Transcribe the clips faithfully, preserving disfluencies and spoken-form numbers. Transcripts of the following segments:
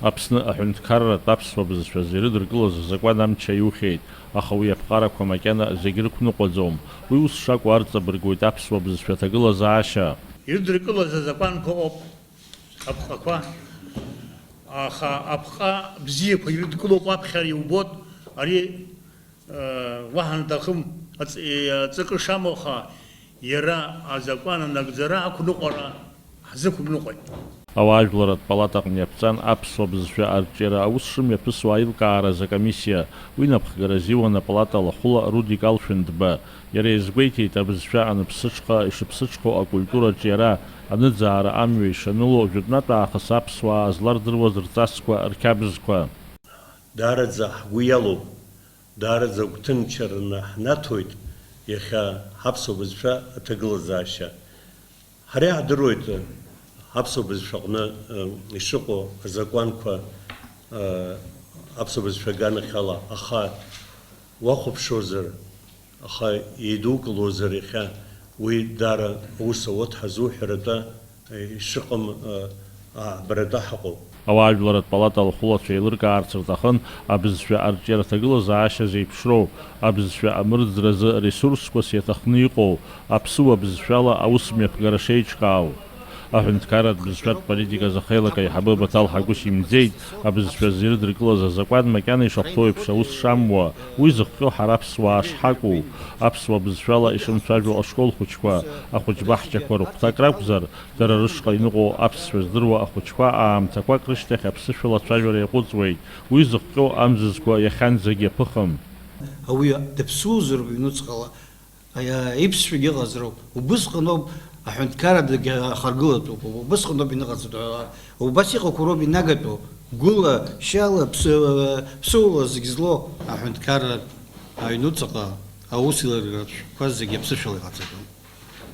Аԥсны аҳәынҭқарратә аԥсуа бызшәа зирыдыркылаз азакәан амч аиухьеит, аха уи аԥҟарақәа макьана зегь рықәныҟәаӡом. Уи ус шакәу арҵабыргуеит аԥсуа бызшәа аҭагылазаашьа. Ирыдыркылаз азакәанқәа ыҟоуп, апҟақәа. Аха апҟа бзиақәа ирыдкылоуп аԥхьара иубоит, ари уаҳа аҭахым, аҵ-, аҵакы шамоу, аха иара азакәан анагӡара ақәныҟәара ҳзықәныҟәеит. Ауаажәларратә палатаҟны иаԥҵан аԥсуа бызшәа арҿиара аус шымҩаԥысуа аилкааразы акомиссиа. Уи напхгара азиуан апалата лахәыла Рудик Алшәындба. Иара иазгәеиҭеит, абызшәа аныԥсыҽха, ишыԥсыҽхо акультура аҿиара, аныӡаара амҩа ишаныло, жәытәнатә аахыс аԥсуаа злардыруаз рҵасқәа, рқьабзқәа. Даараӡа ҳгәы иалоуп, даараӡа гәҭынчараны ҳнаҭоит иахьа ҳаԥсуа бызшәа аҭагылазаашьа. Ҳара иаҳдыруеит, аԥсуа бызшәаҟны, э, ишыҟоу азакәанқәа, э, аԥсуа бызшәа аганахьала, аха уахәаԥшуазар, аха еидукылозар иахьа уи даара аус ауеит ҳазуҳәаратәа, э, ишыҟам, э, ааҳбаратәа ҳаҟоуп. Ауаажәларратә палата лхәылацәа еилыркаарц рҭахын, абызшәа арҿиара аҭагылазаашьа зеиԥшроу, абызшәа амырӡразы ресурсқәас иаҭахны иҟоу, аԥсуа бызшәала аус мҩаԥгара шеиҿкаау. Аҳәынҭқарратә бызшәатә политика азы ахеилак аиҳабы Баҭал Ҳагәышь имӡеит, абызшәа зирыдыркылаз азакәан макьана ишахәҭоу еиԥш аус шамуа, уи зыхҟьо ҳара аԥсуаа шҳакәу, аԥсуа бызшәала ишымцәажәо ашкол хәыҷқәа, ахәыҷбаҳчақәа рыхәҭак ракәзар, дара рышҟа иныҟәо аԥсшәа здыруа ахәыҷқәа аамҭақәак рышьҭахь аԥсышәала ацәажәара иаҟәыҵуеит, уи зыхҟьо амзызқәа иахьанӡагь иаԥыхым. Ауаҩы дыԥсуазароуп иҩнуҵҟала, аиа-, иԥсшәагьы ыҟазароуп. Убысҟаноуп аҳәынҭқарра дагьахаргылатәуп, убысҟаноуп иныҟаҵатәу. Убас иҟақәоу роуп инагатәу, гәыла, шьала, ԥсы-, ԥсыуала зегь злоу аҳәынҭқарра аҩнуҵаҟа аус еилыргартә шәҟәқәа зегьы аԥсышәала иҟаҵатәуп.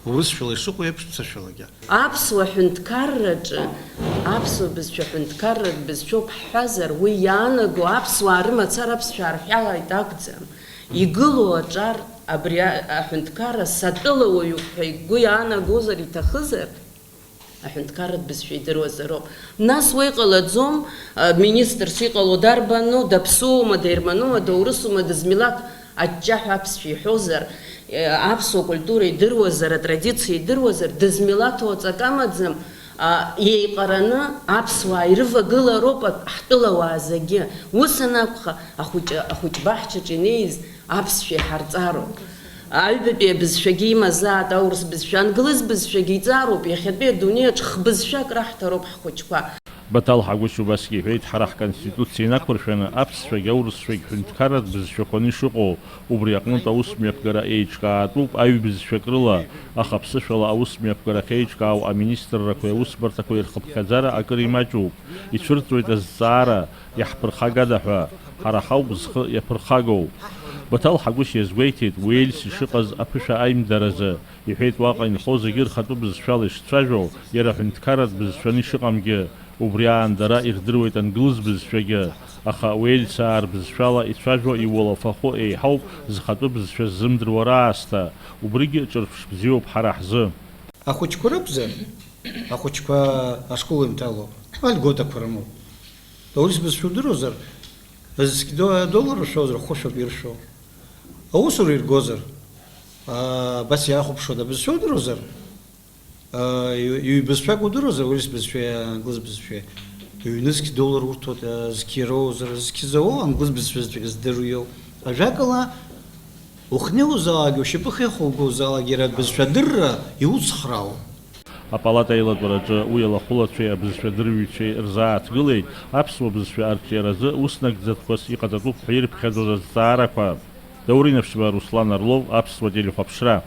Урысшәала ишыҟоу еиԥш, ԥсышәалагьы. Аԥсуа ҳәынҭқарраҿы, аԥсуа бызшәа ҳәынҭқарратә бызшәоуп ҳҳәазар, уи иаанаго аԥсуаа рымацара аԥсшәа арҳәалааит акәӡам. Игылоу аҿар абри а-, аҳәынҭқарра сатәыла уаҩуп ҳәа игәы иаанагозар, иҭахызар, аҳәынҭқарратә бызшәа идыруазароуп. Нас уа иҟалаӡом, а, министрс иҟало дарбану, даԥсуоума, даерманума, даурысума, дызмилаҭ аҷҷаҳәа аԥсшәа иҳәозар, э, аԥсуа культура идыруазар, атрадициа идыруазар, дызмилаҭу аҵак амаӡам, а, еиҟараны аԥсуаа ирывагылароуп ак-, ҳтәылауаа зегьы. Ус анакәха, ахәыҷы, ахәыҷбаҳчаҿ инеиз аԥсшәа иҳарҵароуп. Аҩбатәи абызшәагьы имазаат, аурыс бызшәа, англыз бызшәагьы иҵароуп, иахьатәи адунеиаҿ хбызшәак раҳҭароуп ҳхәыҷқәа. Баҭал Ҳагәышь убасгьы иҳәеит, ҳара ҳконституциа инақәыршәаны аԥсшәагь аурысшәагь ҳәынҭқарратә бызшәақәаны ишыҟоу, убри аҟнытә аус мҩаԥгара еиҿкаатәуп аҩбызшәак рыла, аха аԥсышәала аус мҩаԥгара ахьеиҿкаау аминистррақәеи аусбарҭақәеи рхыԥхьаӡара акыр имаҷуп, ицәырҵуеит азҵаара, иаҳԥырхагада ҳәа, ҳара ҳауп зхы иаԥырхагоу. Баҭал Ҳагәышь иазгәеиҭеит, Уельс ишыҟаз аԥышәа аимдаразы, иҳәеит, уаҟа инхо зегьы рхатәы бызшәала ишцәажәо, иара ҳәынҭқарратә бызшәаны ишыҟамгьы, убри аан дара ирдыруеит англыз бызшәагьы, аха уельсаа рбызшәала ицәажәо иуалафахәы еиҳауп зхатәы бызшәа ззымдыруа раасҭа, убригьы ҿырԥш бзиоуп ҳара ҳзы. Ахәыҷқәа ракәзар, ахәыҷқәа ашкол инҭало, альготақәа рымоуп. Аурыс бызшәа удыруазар, зқь до-, доллар ршәозар, хәышәоуп иршәо. Аусура иргозар, аа, абас иаахәаԥшуада, бызшәа удыруазар? Аа, ҩ-, ҩбызшәак удыруазар, урыс бызшәеи англыз бызшәеи? Ҩнызқь доллар урҭоит, аа, зқь роузар, зқь зауоу англыз бызшәа заҵәык здыруа иоуп. Ажәакала, ухнеиуазаалак, ушьапы хеихугозаалак, иара бызшәа адырра иуцхраауам. Апалата аилатәараҿы уи алахәылацәеи абызшәа дырҩцәеи рзааҭгылеит аԥсуа бызшәа арҿиаразы ус нагӡатәқәас иҟаҵатәуп ҳәа ирыԥхьаӡоз азҵаарақәа. Даур Инаԥшьба, Руслан Орлов, Аԥсуа телехәаԥшра.